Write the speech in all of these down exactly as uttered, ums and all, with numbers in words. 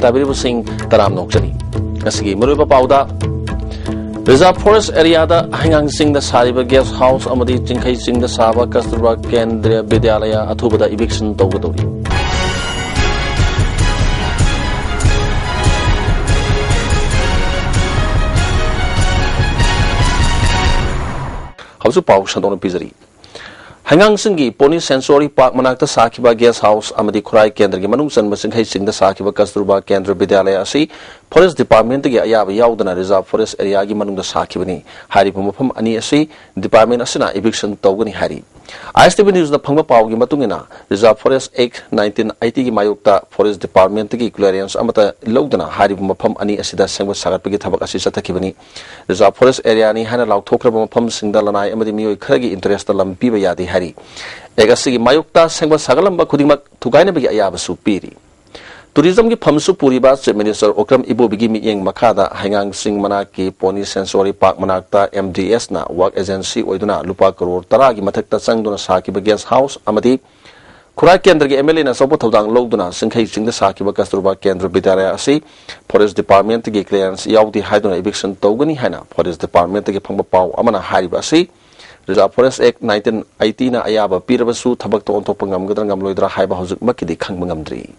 ꯇꯥꯕꯤꯔꯤꯕꯁꯤꯡ ꯇꯔꯥꯝꯅ ꯑꯣꯛꯆꯔꯤ꯫ ꯉꯁꯤꯒꯤ ꯃꯔꯨꯑꯣꯏꯕ ꯄꯥꯎꯗ, Reserve Forest Area ꯗ ꯍꯩꯉꯥꯡ ꯆꯤꯡꯗ ꯁꯥꯔꯤꯕ Guest House ꯑꯃꯗꯤ ꯆꯤꯡꯈꯩ ꯆꯤꯡꯗ ꯁꯥꯕ ꯀꯁꯇꯨꯔꯕꯥ ꯀꯦꯟꯗ꯭ꯔꯤꯌꯥ ꯕꯤꯗ꯭ꯌꯥꯂꯌꯥ ꯑꯊꯨꯕꯗ eviction ꯇꯧꯒꯗꯧꯔꯤ꯫ ꯍꯧꯖꯤꯛ ꯄꯥꯎ ꯁꯟꯗꯣꯛꯅ ꯄꯤꯖꯔꯤ꯫ ꯍꯩꯉꯥꯡꯁꯤꯡꯒꯤ Pony Sanctuary Park ꯃꯅꯥꯛꯇ ꯁꯥꯈꯤꯕ Guest House ꯑꯃꯗꯤ ꯈꯨꯔꯥꯏ ꯀꯦꯟꯗ꯭ꯔꯒꯤ ꯃꯅꯨꯡ ꯆꯟꯕ ꯆꯤꯡꯈꯩ ꯆꯤꯡꯗ ꯁꯥꯈꯤꯕ ꯀꯁꯇꯨꯔꯕꯥ ꯀꯦꯟꯗ꯭ꯔ ꯕꯤꯗ꯭ꯌꯥꯂꯌꯥ ꯑꯁꯤ Forest Department ꯇꯒꯤ ꯑꯌꯥꯕ ꯌꯥꯎꯗꯅ Reserve Forest Area ꯒꯤ ꯃꯅꯨꯡꯗ ꯁꯥꯈꯤꯕꯅꯤ꯫ ꯍꯥꯏꯔꯤꯕ ꯃꯐꯝ ꯑꯅꯤ ꯑꯁꯤ Department ꯑꯁꯤꯅ eviction ꯇꯧꯒꯅꯤ ꯍꯥꯏꯔꯤ꯫ ISTV News ꯅ ꯐꯪꯕ ꯄꯥꯎꯒꯤ ꯃꯇꯨꯡ ꯏꯟꯅ, Reserve Forest Act nineteen eighty ꯒꯤ ꯃꯥꯌꯣꯛꯇ Forest Department ꯇꯒꯤ clearance ꯑꯃꯠꯇ ꯂꯧꯗꯅ ꯍꯥꯏꯔꯤꯕ ꯃꯐꯝ ꯑꯅꯤ ꯑꯁꯤꯗ ꯁꯦꯝꯒꯠ ꯁꯥꯒꯠꯄꯒꯤ ꯊꯕꯛ ꯑꯁꯤ ꯆꯠꯊꯈꯤꯕꯅꯤ꯫ Reserve Forest Area ꯅꯤ ꯍꯥꯏꯅ ꯂꯥꯎꯊꯣꯛꯈ꯭ꯔꯕ ꯃꯐꯝꯁꯤꯡꯗ ꯂꯅꯥꯏ ꯑꯃꯗꯤ ꯃꯤꯑꯣꯏ ꯈꯔꯒꯤ interest ꯇ ꯂꯝ ꯄꯤꯕ ꯌꯥꯗꯦ ꯍꯥꯏꯔꯤ꯫ Act ꯑꯁꯤꯒꯤ ꯃꯥꯌꯣꯛꯇ ꯁꯦꯝꯒꯠ ꯁꯥꯒꯠꯂꯝꯕ ꯈꯨꯗꯤꯡꯃꯛ ꯊꯨꯒꯥꯏꯅꯕꯒꯤ ꯑꯌꯥꯕꯁꯨ ꯄꯤꯔꯤ꯫ Tourism ꯒꯤ ꯐꯝꯁꯨ ꯄꯨꯔꯤꯕ Chief Minister ꯑꯣꯀ꯭ꯔꯝ ꯏꯕꯣꯕꯤꯒꯤ ꯃꯤꯠꯌꯦꯡ ꯃꯈꯥꯗ ꯍꯩꯉꯥꯡ ꯆꯤꯡ ꯃꯅꯥꯛꯀꯤ Pony Sanctuary Park ꯃꯅꯥꯛꯇ MDS ꯅ work agency ꯑꯣꯏꯗꯨꯅ ꯂꯨꯄꯥ ꯀꯔꯣꯔ ꯇꯔꯥꯒꯤ ꯃꯊꯛꯇ ꯆꯪꯗꯨꯅ ꯁꯥꯈꯤꯕ Guest House ꯑꯃꯗꯤ ꯈꯨꯔꯥꯏ ꯀꯦꯟꯗ꯭ꯔꯒꯤ MLA ꯅ ꯑꯆꯧꯕ ꯊꯧꯗꯥꯡ ꯂꯧꯗꯨꯅ ꯆꯤꯡꯈꯩ ꯆꯤꯡꯗ ꯁꯥꯈꯤꯕ ꯀꯁꯇꯨꯔꯕꯥ ꯀꯦꯟꯗ꯭ꯔ ꯕꯤꯗ꯭ꯌꯥꯂꯌꯥ ꯑꯁꯤ Forest Department ꯇꯒꯤ clearance ꯌꯥꯎꯗꯦ ꯍꯥꯏꯗꯨꯅ eviction ꯇꯧꯒꯅꯤ ꯍꯥꯏꯅ Forest Department ꯇꯒꯤ ꯐꯪꯕ ꯄꯥꯎ ꯑꯃꯅ ꯍꯥꯏꯔꯤꯕ ꯑꯁꯤ꯫ Reserve Forest Act nineteen eighty ꯅ ꯑꯌꯥꯕ ꯄꯤꯔꯕꯁꯨ ꯊꯕꯛꯇ ꯑꯣꯟꯊꯣꯛꯄ ꯉꯝꯒꯗ꯭ꯔꯥ ꯉꯝꯂꯣꯏꯗ꯭ꯔꯥ ꯍꯥꯏꯕ ꯍꯧꯖꯤꯛꯃꯛꯀꯤꯗꯤ ꯈꯪꯕ ꯉꯝꯗ꯭ꯔꯤ꯫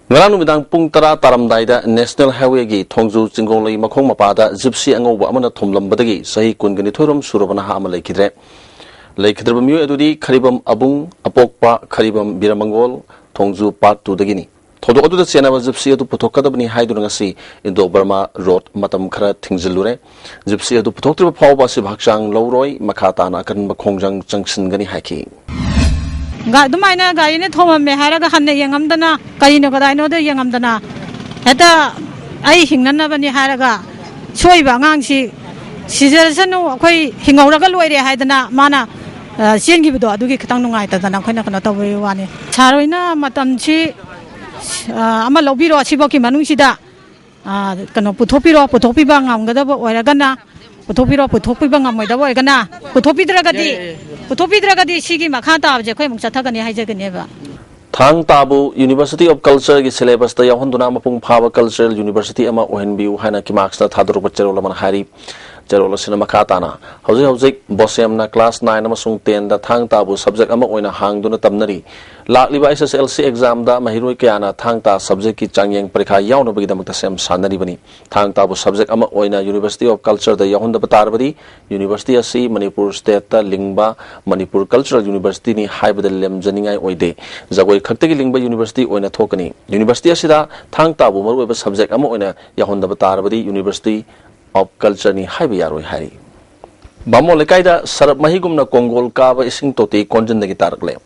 ꯉꯔꯥꯡ ꯅꯨꯃꯤꯗꯥꯡ ꯄꯨꯡ ꯇꯔꯥ ꯇꯥꯔꯝꯗꯥꯏꯗ National Highway ꯒꯤ ꯊꯣꯡꯖꯨ ꯆꯤꯡꯒꯣꯡꯂꯩ ꯃꯈꯣꯡ ꯃꯄꯥꯗ Gypsy ꯑꯉꯧꯕ ꯑꯃꯅ ꯊꯣꯝꯂꯝꯕꯗꯒꯤ ꯆꯍꯤ ꯀꯨꯟꯒ ꯅꯤꯊꯣꯏꯔꯣꯝ ꯁꯨꯔꯕ ꯅꯍꯥ ꯑꯃ ꯂꯩꯈꯤꯗ꯭ꯔꯦ꯫ ꯂꯩꯈꯤꯗ꯭ꯔꯕ ꯃꯤꯑꯣꯏ ꯑꯗꯨꯗꯤ ꯈꯔꯤꯕꯝ ꯑꯕꯨꯡ, ꯑꯄꯣꯛꯄ ꯈꯔꯤꯕꯝ ꯕꯤꯔꯃꯪꯒꯣꯜ, ꯊꯣꯡꯖꯨ Part two ꯗꯒꯤꯅꯤ꯫ ꯊꯧꯗꯣꯛ ꯑꯗꯨꯗ ꯆꯦꯟꯅꯕ Gypsy ꯑꯗꯨ ꯄꯨꯊꯣꯛꯀꯗꯕꯅꯤ ꯍꯥꯏꯗꯨꯅ ꯉꯁꯤ Indo Burma Road ꯃꯇꯝ ꯈꯔ ꯊꯤꯡꯖꯤꯜꯂꯨꯔꯦ꯫ Gypsy ꯑꯗꯨ ꯄꯨꯊꯣꯛꯇ꯭ꯔꯤꯕ ꯐꯥꯎꯕ ꯑꯁꯤꯕ ꯍꯛꯆꯥꯡ ꯂꯧꯔꯣꯏ, ꯃꯈꯥ ꯇꯥꯅ ꯑꯀꯟꯕ ꯈꯣꯡꯖꯪ ꯆꯪꯁꯤꯟꯒꯅꯤ ꯍꯥꯏꯈꯤ꯫ ꯒꯥ-, ꯑꯗꯨꯃꯥꯏꯅ ꯒꯥꯔꯤꯅ ꯊꯣꯝꯃꯝꯃꯦ ꯍꯥꯏꯔꯒ ꯍꯟꯅ ꯌꯦꯡꯉꯝꯗꯅ, ꯀꯔꯤꯅꯣ ꯀꯗꯥꯏꯅꯣꯗꯣ ꯌꯦꯡꯉꯝꯗꯅ, ꯍꯦꯛꯇ ꯑꯩ ꯍꯤꯡꯅꯅꯕꯅꯤ ꯍꯥꯏꯔꯒ ꯁꯣꯏꯕ ꯑꯉꯥꯡꯁꯤ ꯁꯤꯖꯔꯁꯅꯨ, ꯑꯩꯈꯣꯏ ꯍꯤꯡꯍꯧꯔꯒ ꯂꯣꯏꯔꯦ ꯍꯥꯏꯗꯅ ꯃꯥꯅ, ꯑ, ꯆꯦꯟꯈꯤꯕꯗꯣ, ꯑꯗꯨꯒꯤ ꯈꯤꯇꯪ ꯅꯨꯡꯉꯥꯏꯇꯗꯅ ꯑꯩꯈꯣꯏꯅ ꯀꯩꯅꯣ ꯇꯧꯕꯒꯤ ꯋꯥꯅꯤ꯫ ꯁꯥꯔ ꯍꯣꯏꯅ ꯃꯇꯝꯁꯤ, ꯑ, ꯑꯃ ꯂꯧꯕꯤꯔꯣ, ꯑꯁꯤꯐꯥꯎꯒꯤ ꯃꯅꯨꯡꯁꯤꯗ, ꯑ, ꯀꯩꯅꯣ ꯄꯨꯊꯣꯛꯄꯤꯔꯣ, ꯄꯨꯊꯣꯛꯄꯤꯕ ꯉꯝꯒꯗꯕ ꯑꯣꯏꯔꯒꯅ ꯄꯨꯊꯣꯛꯄꯤꯔꯣ, ꯄꯨꯊꯣꯛꯄꯤꯕ ꯉꯝꯃꯣꯏꯗꯕ ꯑꯣꯏꯔꯒꯅ, ꯄꯨꯊꯣꯛꯄꯤꯗ꯭ꯔꯒꯗꯤ, ꯌꯥꯏ, ꯌꯥꯏ, ꯌꯥꯏ꯫ ꯄꯨꯊꯣꯛꯄꯤꯗ꯭ꯔꯒꯗꯤ ꯁꯤꯒꯤ ꯃꯈꯥ ꯇꯥꯕꯁꯦ ꯑꯩꯈꯣꯏ ꯑꯃꯨꯛ ꯆꯠꯊꯒꯅꯤ ꯍꯥꯏꯖꯒꯅꯦꯕ꯫ ꯊꯥꯡ ꯇꯥꯕꯨ University of Culture ꯒꯤ syllabus ꯇ ꯌꯥꯎꯍꯟꯗꯨꯅ ꯃꯄꯨꯡ ꯐꯥꯕ cultural university ꯑꯃ ꯑꯣꯏꯍꯟꯕꯤꯌꯨ ꯍꯥꯏꯅ ꯀꯤꯃꯥꯛꯁꯅ ꯊꯥꯗꯣꯔꯛꯄ ꯆꯦꯔꯣꯜ ꯑꯃꯅ ꯍꯥꯏꯔꯤ꯫ ꯆꯦꯔꯣꯜ ꯑꯁꯤꯅ ꯃꯈꯥ ꯇꯥꯅ, ꯍꯧꯖꯤꯛ ꯍꯧꯖꯤꯛ ꯕꯣꯁꯦꯝꯅ class nine ꯑꯃꯁꯨꯡ ten ꯗ ꯊꯥꯡ ꯇꯥꯕꯨ subject ꯑꯃ ꯑꯣꯏꯅ ꯍꯥꯡꯗꯨꯅ ꯇꯝꯅꯔꯤ꯫ ꯂꯥꯛꯂꯤꯕ H S L C exam ꯗ ꯃꯍꯩꯔꯣꯏ ꯀꯌꯥꯅ ꯊꯥꯡ ꯇꯥ subject ꯀꯤ ꯆꯥꯡꯌꯦꯡ ꯄꯔꯤꯈꯥ ꯌꯥꯎꯅꯕꯒꯤꯗꯃꯛꯇ ꯁꯦꯝ ꯁꯥꯅꯔꯤꯕꯅꯤ꯫ ꯊꯥꯡ ꯇꯥꯕꯨ subject ꯑꯃ ꯑꯣꯏꯅ University of Culture ꯗ ꯌꯥꯎꯍꯟꯗꯕ ꯇꯥꯔꯕꯗꯤ, university ꯑꯁꯤ ꯃꯅꯤꯄꯨꯔ state ꯇ ꯂꯤꯡꯕ ꯃꯅꯤꯄꯨꯔ Cultural University ꯅꯤ ꯍꯥꯏꯕꯗ ꯂꯦꯝꯖꯅꯤꯡꯉꯥꯏ ꯑꯣꯏꯗꯦ꯫ ꯖꯒꯣꯏ ꯈꯛꯇꯒꯤ ꯂꯤꯡꯕ university ꯑꯣꯏꯅ ꯊꯣꯛꯀꯅꯤ꯫ University ꯑꯁꯤꯗ ꯊꯥꯡ ꯇꯥꯕꯨ ꯃꯔꯨꯑꯣꯏꯕ subject ꯑꯃ ꯑꯣꯏꯅ ꯌꯥꯎꯍꯟꯗꯕ ꯇꯥꯔꯕꯗꯤ, University of Culture ꯅꯤ ꯍꯥꯏꯕ ꯌꯥꯔꯣꯏ ꯍꯥꯏꯔꯤ꯫ ꯕꯥꯃꯣꯟ ꯂꯩꯀꯥꯏꯗ ꯁꯔꯞ ꯃꯍꯤꯒꯨꯝꯅ ꯀꯣꯡꯒꯣꯜ ꯀꯥꯕ ꯏꯁꯤꯡ ꯇꯣꯇꯤ ꯀꯣꯟꯖꯤꯟꯗꯒꯤ ꯇꯥꯔꯛꯂꯦ꯫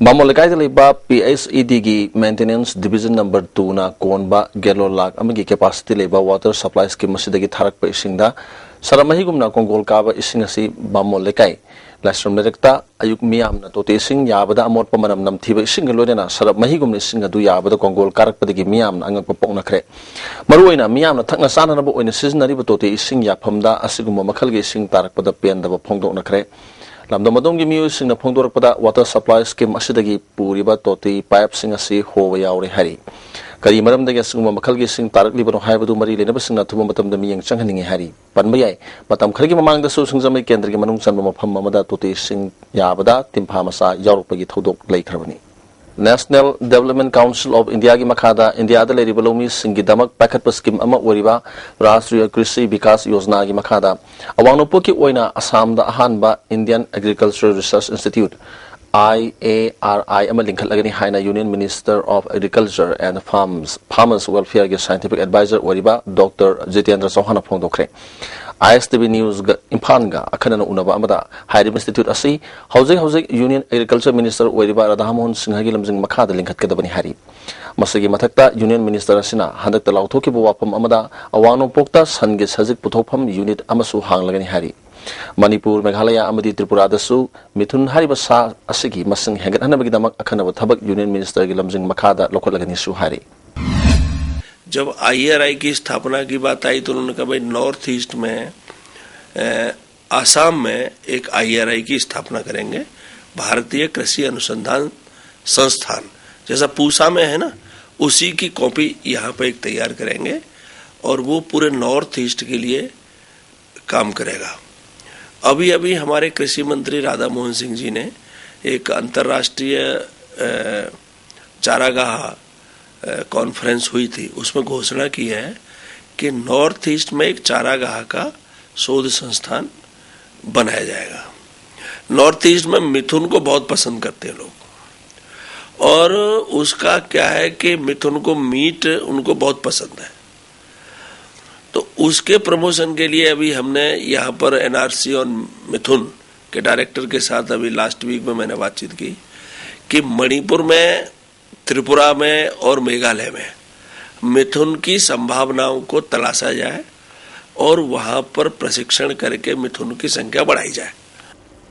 ꯕꯥꯃꯣꯟ ꯂꯩꯀꯥꯏꯗ ꯂꯩꯕ P H E D ꯒꯤ Maintenance Division number two ꯅ ꯀꯣꯟꯕ gallon ꯂꯥꯈ ꯑꯃꯒꯤ capacity ꯂꯩꯕ water supply scheme ꯑꯁꯤꯗꯒꯤ ꯊꯥꯔꯛꯄ ꯏꯁꯤꯡꯗ ꯁꯔꯞ ꯃꯍꯤꯒꯨꯝꯅ ꯀꯣꯡꯒꯣꯜ ꯀꯥꯕ ꯏꯁꯤꯡ ꯑꯁꯤ ꯕꯥꯃꯣꯟ ꯂꯩꯀꯥꯏ ꯂꯥꯏꯁ꯭ꯔꯝ ꯂꯩꯔꯛꯇ ꯑꯌꯨꯛ ꯃꯤꯌꯥꯝꯅ ꯇꯣꯇꯤ ꯏꯁꯤꯡ ꯌꯥꯕꯗ ꯑꯃꯣꯠꯄ ꯃꯅꯝ ꯅꯝꯊꯤꯕ ꯏꯁꯤꯡꯒ ꯂꯣꯏꯅꯅ ꯁꯔꯞ ꯃꯍꯤꯒꯨꯝꯅ ꯏꯁꯤꯡ ꯑꯗꯨ ꯌꯥꯕꯗ ꯀꯣꯡꯒꯣꯜ ꯀꯥꯔꯛꯄꯗꯒꯤ ꯃꯤꯌꯥꯝꯅ ꯑꯉꯛꯄ ꯄꯣꯛꯅꯈ꯭ꯔꯦ꯫ ꯃꯔꯨꯑꯣꯏꯅ ꯃꯤꯌꯥꯝꯅ ꯊꯛꯅ ꯆꯥꯅꯅꯕ ꯑꯣꯏꯅ ꯁꯤꯖꯤꯟꯅꯔꯤꯕ ꯇꯣꯇꯤ ꯏꯁꯤꯡ ꯌꯥꯐꯝꯗ ꯑꯁꯤꯒꯨꯝꯕ ꯃꯈꯜꯒꯤ ꯏꯁꯤꯡ ꯇꯥꯔꯛꯄꯗ ꯄꯦꯟꯗꯕ ꯐꯣꯡꯗꯣꯛꯅꯈ꯭ꯔꯦ꯫ ꯂꯝꯗꯝ ꯑꯗꯣꯝꯒꯤ ꯃꯤꯑꯣꯏꯁꯤꯡꯅ ꯐꯣꯡꯗꯣꯔꯛꯄꯗ, water supply scheme ꯑꯁꯤꯗꯒꯤ ꯄꯨꯔꯤꯕ ꯇꯣꯇꯤ pipe ꯁꯤꯡ ꯑꯁꯤ ꯍꯣꯕ ꯌꯥꯎꯔꯦ ꯍꯥꯏꯔꯤ꯫ ꯀꯔꯤ ꯃꯔꯝꯗꯒꯤ ꯑꯁꯤꯒꯨꯝꯕ ꯃꯈꯜꯒꯤ ꯏꯁꯤꯡ ꯇꯥꯔꯛꯂꯤꯕꯅꯣ ꯍꯥꯏꯕꯗꯨ ꯃꯔꯤ ꯂꯩꯅꯕꯁꯤꯡꯅ ꯑꯊꯨꯕ ꯃꯇꯝꯗ ꯃꯤꯠꯌꯦꯡ ꯆꯪꯍꯟꯅꯤꯡꯉꯤ ꯍꯥꯏꯔꯤ꯫ ꯄꯟꯕ ꯌꯥꯏ, ꯃꯇꯝ ꯈꯔꯒꯤ ꯃꯃꯥꯡꯗꯁꯨ ꯁꯤꯡꯖꯃꯩ ꯀꯦꯟꯗ꯭ꯔꯒꯤ ꯃꯅꯨꯡ ꯆꯟꯕ ꯃꯐꯝ ꯑꯃꯗ ꯇꯣꯇꯤ ꯏꯁꯤꯡ ꯌꯥꯕꯗ ꯇꯤꯟꯐꯥ ꯃꯆꯥ ꯌꯥꯎꯔꯛꯄꯒꯤ ꯊꯧꯗꯣꯛ ꯂꯩꯈ꯭ꯔꯕꯅꯤ꯫ National Development Council of India ꯒꯤ ꯃꯈꯥꯗ ꯏꯟꯗꯤꯌꯥꯗ ꯂꯩꯔꯤꯕ ꯂꯧꯃꯤꯁꯤꯡꯒꯤꯗꯃꯛ ꯄꯥꯏꯈꯠꯄ scheme ꯑꯃ ꯑꯣꯏꯔꯤꯕ Rashtriya Krishi Vikas Yojana ꯒꯤ ꯃꯈꯥꯗ ꯑꯋꯥꯡ ꯅꯣꯡꯄꯣꯛꯀꯤ ꯑꯣꯏꯅ ꯑꯁꯥꯝꯗ ꯑꯍꯥꯟꯕ Indian Agricultural Research Institute, I A R I, ꯑꯃ ꯂꯤꯡꯈꯠꯂꯒꯅꯤ ꯍꯥꯏꯅ Union Minister of Agriculture and Farms, Farmers Welfare ꯒꯤ Scientific Advisor ꯑꯣꯏꯔꯤꯕ Doctor Jitendra Chauhan ꯅ ꯐꯣꯡꯗꯣꯛꯈ꯭ꯔꯦ꯫ I S T V News ꯒ ꯏꯝꯐꯥꯜꯒ ꯑꯈꯟꯅꯅ ꯎꯅꯕ ꯑꯃꯗ ꯍꯥꯏꯔꯤꯕ institute ꯑꯁꯤ ꯍꯧꯖꯤꯛ ꯍꯧꯖꯤꯛ Union Agriculture Minister ꯑꯣꯏꯔꯤꯕ ꯔꯥꯙꯥ ꯃꯣꯍꯟ ꯁꯤꯡꯍꯒꯤ ꯂꯝꯖꯤꯡ ꯃꯈꯥꯗ ꯂꯤꯡꯈꯠꯀꯗꯕꯅꯤ ꯍꯥꯏꯔꯤ꯫ ꯃꯁꯤꯒꯤ ꯃꯊꯛꯇ Union Minister ꯑꯁꯤꯅ ꯍꯟꯗꯛꯇ ꯂꯥꯎꯊꯣꯛꯈꯤꯕ ꯋꯥꯐꯝ ꯑꯃꯗ ꯑꯋꯥꯡ ꯅꯣꯡꯄꯣꯛꯇ ꯁꯟꯒꯤ ꯁꯖꯤꯛ ꯄꯨꯊꯣꯛꯐꯝ unit ꯑꯃꯁꯨ ꯍꯥꯡꯂꯒꯅꯤ ꯍꯥꯏꯔꯤ꯫ ꯃꯅꯤꯄꯨꯔ, ꯃꯦꯘꯥꯂꯌꯥ ꯑꯃꯗꯤ ꯇ꯭ꯔꯤꯄꯨꯔꯥꯗꯁꯨ ꯃꯤꯊꯨꯟ ꯍꯥꯏꯔꯤꯕ ꯁꯥ ꯑꯁꯤꯒꯤ ꯃꯁꯤꯡ ꯍꯦꯟꯒꯠꯍꯟꯅꯕꯒꯤꯗꯃꯛ ꯑꯈꯟꯅꯕ ꯊꯕꯛ Union Minister ꯒꯤ ꯂꯝꯖꯤꯡ ꯃꯈꯥꯗ ꯂꯧꯈꯠꯂꯒꯅꯤꯁꯨ ꯍꯥꯏꯔꯤ꯫ जब आईआरआई की स्थापना की बात आई तो उन्होंने कहा, भाई, नॉर्थ ईस्ट में, अ, आसाम में एक आईआरआई की स्थापना करेंगे, भारतीय कृषि अनुसंधान संस्थान, जैसा पूसा में है ना, उसी की कॉपी यहाँ पे एक तैयार करेंगे और वो पूरे नॉर्थ ईस्ट के लिए काम करेगा। अभी अभी हमारे कृषि मंत्री राधा मोहन सिंह जी ने एक अंतर्राष्ट्रीय चारागाह कॉन्फ्रेंस हुई थी, उसमें घोषणा की है कि नॉर्थ ईस्ट में एक चारागाह का शोध संस्थान बनाया जाएगा। नॉर्थ ईस्ट में मिथुन को बहुत पसंद करते हैं लोग, और उसका क्या है कि मिथुन को मीट उनको बहुत पसंद है। तो उसके प्रमोशन के लिए अभी हमने यहाँ पर एनआरसी और मिथुन के डायरेक्टर के साथ अभी लास्ट वीक में मैंने बातचीत की कि मणिपुर में, त्रिपुरा में और मेघालय में मिथुन की संभावनाओं को तलाशा जाए और वहाँ पर प्रशिक्षण करके मिथुन की संख्या बढ़ाई जाए।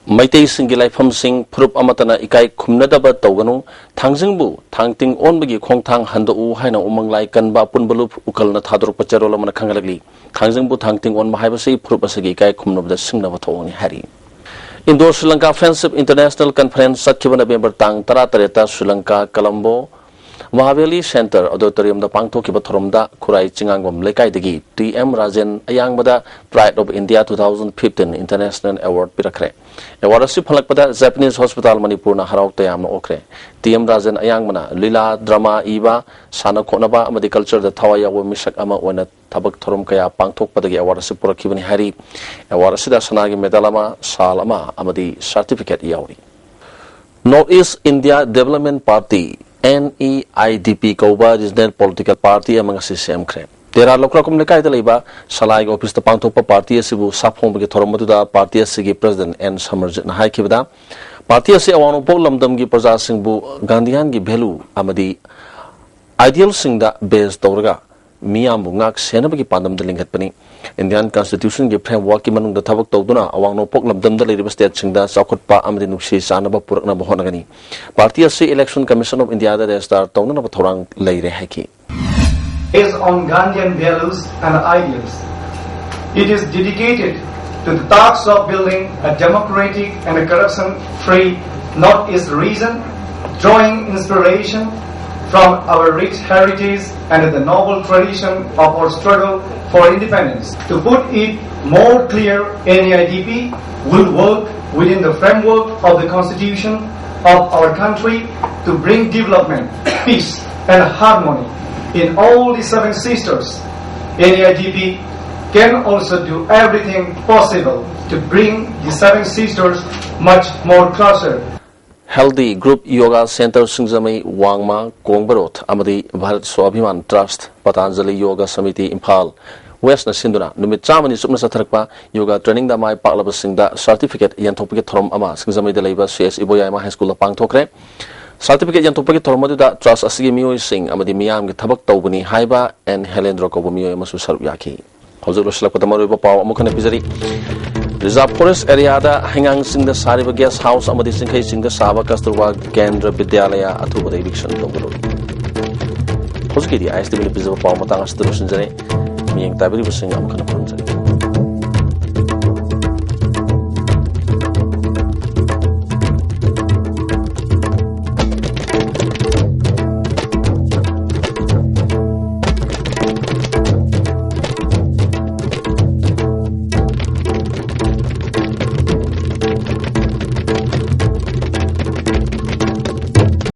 ꯃꯩꯇꯩꯁꯤꯡꯒꯤ ꯂꯥꯏꯐꯝꯁꯤꯡ ꯐꯨꯔꯨꯞ ꯑꯃꯠꯇꯅ ꯏꯀꯥꯏ ꯈꯨꯝꯅꯗꯕ ꯇꯧꯒꯅꯨ꯫ ꯊꯥꯡꯖꯤꯡꯕꯨ ꯊꯥꯡ ꯇꯤꯡ ꯑꯣꯟꯕꯒꯤ ꯈꯣꯡꯊꯥꯡ ꯍꯟꯗꯣꯛꯎ ꯍꯥꯏꯅ ꯎꯃꯪ ꯂꯥꯏ ꯀꯟꯕ ꯑꯄꯨꯟꯕ ꯂꯨꯞ ꯎꯀꯜꯅ ꯊꯥꯗꯣꯔꯛꯄ ꯆꯦꯔꯣꯜ ꯑꯃꯅ ꯈꯪꯍꯜꯂꯛꯂꯤ꯫ ꯊꯥꯡꯖꯤꯡꯕꯨ ꯊꯥꯡ ꯇꯤꯡ ꯑꯣꯟꯕ ꯍꯥꯏꯕꯁꯤ ꯐꯨꯔꯨꯞ ꯑꯁꯤꯒꯤ ꯏꯀꯥꯏ ꯈꯨꯝꯅꯕꯗ ꯁꯤꯡꯅꯕ ꯊꯧꯑꯣꯡꯅꯤ ꯍꯥꯏꯔꯤ꯫ Indo Sri Lanka friendship international conference ꯆꯠꯈꯤꯕ ꯅꯕꯦꯝꯕꯔ ꯇꯥꯡ ꯇꯔꯥ ꯇꯔꯦꯠꯇ ꯁ꯭ꯔꯤ ꯂꯪꯀꯥ ꯀꯂꯝꯕꯣ ꯃꯍꯥꯕꯦꯂꯤ ꯁꯦꯟꯇꯔ ꯑꯣꯗꯤꯇꯣꯔꯤꯌꯝꯗ ꯄꯥꯡꯊꯣꯛꯈꯤꯕ ꯊꯧꯔꯝꯗ ꯈꯨꯔꯥꯏ ꯆꯤꯡꯉꯥꯡꯕꯝ ꯂꯩꯀꯥꯏꯗꯒꯤ ꯇꯤ ꯑꯦꯝ ꯔꯥꯖꯦꯟ ꯑꯌꯥꯡꯕꯗ Pride of India two thousand fifteen International Award ꯄꯤꯔꯛꯈ꯭ꯔꯦ꯫ ꯑꯦꯋꯥꯔꯗ ꯑꯁꯤ ꯐꯪꯂꯛꯄꯗ ꯖꯄꯅꯤꯁ ꯍꯣꯁꯄꯤꯇꯥꯜ ꯃꯅꯤꯄꯨꯔꯅ ꯍꯔꯥꯎ ꯇꯌꯥꯝꯅ ꯑꯣꯛꯈ꯭ꯔꯦ꯫ ꯇꯤ ꯑꯦꯝ ꯔꯥꯖꯦꯟ ꯑꯌꯥꯡꯕꯅ ꯂꯤꯂꯥ, ꯗ꯭ꯔꯃꯥ ꯏꯕ, ꯁꯥꯟꯅ ꯈꯣꯠꯅꯕ ꯑꯃꯗꯤ ꯀꯜꯆꯔꯗ ꯊꯋꯥꯏ ꯌꯥꯎꯕ ꯃꯤꯁꯛ ꯑꯃ ꯑꯣꯏꯅ ꯊꯕꯛ ꯊꯧꯔꯝ ꯀꯌꯥ ꯄꯥꯡꯊꯣꯛꯄꯗꯒꯤ ꯑꯦꯋꯥꯔꯗ ꯑꯁꯤ ꯄꯨꯔꯛꯈꯤꯕꯅꯤ ꯍꯥꯏꯔꯤ꯫ ꯑꯦꯋꯥꯔꯗ ꯑꯁꯤꯗ ꯁꯅꯥꯒꯤ ꯃꯦꯗꯜ ꯑꯃ, ꯁꯥꯜ ꯑꯃ ꯑꯃꯗꯤ ꯁꯥꯔꯇꯤꯐꯤꯀꯦꯠ ꯌꯥꯎꯔꯤ꯫ North East India Development Party, NEIDP ꯀꯧꯕ ꯔꯤꯖꯅꯦꯜ ꯄꯣꯂꯤꯇꯤꯀꯦꯜ ꯄꯥꯔꯇꯤ ꯑꯃ ꯉꯁꯤ ꯁꯦꯝꯈ꯭ꯔꯦ꯫ ꯇꯦꯔꯥ ꯂꯧꯈ꯭ꯔꯥꯛꯀꯨꯝ ꯂꯩꯀꯥꯏꯗ ꯂꯩꯕ ꯁꯂꯥꯏꯒꯤ ꯑꯣꯐꯤꯁꯇ ꯄꯥꯡꯊꯣꯛꯄ ꯄꯥꯔꯇꯤ ꯑꯁꯤꯕꯨ ꯁꯥꯐꯣꯡꯕꯒꯤ ꯊꯧꯔꯝ ꯑꯗꯨꯗ ꯄꯥꯔꯇꯤ ꯑꯁꯤꯒꯤ ꯄ꯭ꯔꯦꯁꯤꯗꯦꯟꯠ ꯑꯦꯟ ꯁꯃꯔꯖꯤꯠꯅ ꯍꯥꯏꯈꯤꯕꯗ, ꯄꯥꯔꯇꯤ ꯑꯁꯤ ꯑꯋꯥꯡ ꯅꯣꯡꯄꯣꯛ ꯂꯝꯗꯝꯒꯤ ꯄ꯭ꯔꯖꯥꯁꯤꯡꯕꯨ ꯒꯥꯟꯙꯤꯌꯥꯟꯒꯤ ꯚꯦꯂꯨ ꯑꯃꯗꯤ ꯑꯥꯏꯗꯤꯌꯦꯜꯁꯤꯡꯗ ꯕꯦꯖ ꯇꯧꯔꯒ ꯃꯤꯌꯥꯝꯕꯨ ꯉꯥꯛ ꯁꯦꯟꯅꯕꯒꯤ ꯄꯥꯟꯗꯝꯗ ꯂꯤꯡꯈꯠꯄꯅꯤ꯫ ꯏꯟꯗꯤꯌꯥꯟ ꯀꯟꯁꯇꯤꯇ꯭ꯌꯨꯁꯟꯒꯤ ꯐ꯭ꯔꯦꯝꯋꯥꯔꯛꯀꯤ ꯃꯅꯨꯡꯗ ꯊꯕꯛ ꯇꯧꯗꯨꯅ ꯑꯋꯥꯡ ꯅꯣꯡꯄꯣꯛ ꯂꯝꯗꯝꯗ ꯂꯩꯔꯤꯕ ꯁ꯭ꯇꯦꯠꯁꯤꯡꯗ ꯆꯥꯎꯈꯠꯄ ꯑꯃꯗꯤ ꯅꯨꯡꯁꯤ ꯆꯥꯟꯅꯕ ꯄꯨꯔꯛꯅꯕ ꯍꯣꯠꯅꯒꯅꯤ꯫ ꯄꯥꯔꯇꯤ ꯑꯁꯤ ꯏꯂꯦꯛꯁꯟ ꯀꯃꯤꯁꯟ ꯑꯣꯐ ꯏꯟꯗꯤꯌꯥꯗ ꯔꯦꯖꯤꯁꯇꯥꯔ ꯇꯧꯅꯅꯕ ꯊꯧꯔꯥꯡ ꯂꯩꯔꯦ ꯍꯥꯏꯈꯤ꯫ Based on Gandhian values and ideals, it is dedicated to the task of building a democratic and a corruption-free North East region Drawing inspiration from our rich heritage and the noble tradition of our struggle for independence. To put it more clear, N E I D P will work within the framework of the Constitution of our country to bring development, peace, and harmony in all the Seven Sisters. N E I D P can also do everything possible to bring the Seven Sisters much more closer. Healthy Group Yoga Center ꯁꯤꯡꯖꯃꯩ, ꯋꯥꯡꯃ, ꯀꯣꯡꯕꯔꯣꯠ ꯑꯃꯗꯤ Bharat ꯁ꯭ꯋꯥꯚꯤꯃꯥꯟ trust, Patanjali ꯌꯣꯒ ꯁꯃꯤꯇꯤ ꯏꯝꯐꯥꯜ ꯋꯦꯁꯅ ꯁꯤꯟꯗꯨꯅ ꯅꯨꯃꯤꯠ ꯆꯥꯝꯃꯅꯤ ꯆꯨꯞꯅ ꯆꯠꯊꯔꯛꯄ ꯌꯣꯒꯥ ꯇ꯭ꯔꯦꯅꯤꯡꯗ ꯃꯥꯏ ꯄꯥꯛꯂꯕꯁꯤꯡꯗ certificate ꯌꯦꯟꯊꯣꯛꯄꯒꯤ ꯊꯧꯔꯝ ꯑꯃ ꯁꯤꯡꯖꯃꯩꯗ ꯂꯩꯕ C S ꯏꯕꯣꯌꯥꯏꯃ ꯍꯥꯏ ꯁ꯭ꯀꯨꯜꯗ ꯄꯥꯡꯊꯣꯛꯈ꯭ꯔꯦ꯫ Certificate ꯌꯦꯟꯊꯣꯛꯄꯒꯤ ꯊꯧꯔꯝ ꯑꯗꯨꯗ ꯇ꯭ꯔꯁꯠ ꯑꯁꯤꯒꯤ ꯃꯤꯑꯣꯏꯁꯤꯡ ꯑꯃꯗꯤ ꯃꯤꯌꯥꯝꯒꯤ ꯊꯕꯛ ꯇꯧꯕꯅꯤ ꯍꯥꯏꯕ ꯑꯦꯟ ꯍꯦꯂꯦꯟꯗ꯭ꯔ ꯀꯧꯕ ꯃꯤꯑꯣꯏ ꯑꯃꯁꯨ ꯁꯔꯨꯛ ꯌꯥꯈꯤ꯫ ꯍꯧꯖꯤꯛ ꯂꯣꯏꯁꯤꯜꯂꯛꯄꯗ ꯃꯔꯨꯑꯣꯏꯕ ꯄꯥꯎ ꯑꯃꯨꯛ ꯍꯟꯅ ꯄꯤꯖꯔꯤ꯫ ꯔꯤꯖꯥꯔꯚ ꯐꯣꯔꯦꯁ꯭ꯠ ꯑꯦꯔꯤꯌꯥꯗ ꯍꯩꯉꯥꯡꯁꯤꯡꯗ ꯁꯥꯔꯤꯕ ꯒꯦꯁ ꯍꯥꯎꯁ ꯑꯃꯗꯤ ꯆꯤꯡꯈꯩꯁꯤꯡꯗ ꯁꯥꯕ ꯀꯁꯇꯨꯔꯕꯥ ꯀꯦꯟꯗ꯭ꯔ ꯕꯤꯗ꯭ꯌꯥꯂꯌꯥ ꯑꯊꯨꯕꯗ ꯏꯚꯤꯛꯁꯟ ꯇꯧꯒꯗꯧꯔꯤ꯫ ꯍꯧꯖꯤꯛꯀꯤꯗꯤ ꯑꯥꯏ ꯑꯦꯁ ꯇꯤ ꯚꯤꯅ ꯄꯤꯖꯕ ꯄꯥꯎ ꯃꯇꯥꯡ ꯑꯁꯤꯗ ꯂꯣꯏꯁꯤꯟꯖꯔꯦ꯫ ꯃꯤꯠꯌꯦꯡ ꯇꯥꯕꯤꯔꯤꯕꯁꯤꯡ ꯑꯃꯨꯛ ꯍꯟꯅ ꯈꯨꯔꯨꯝꯖꯔꯤ꯫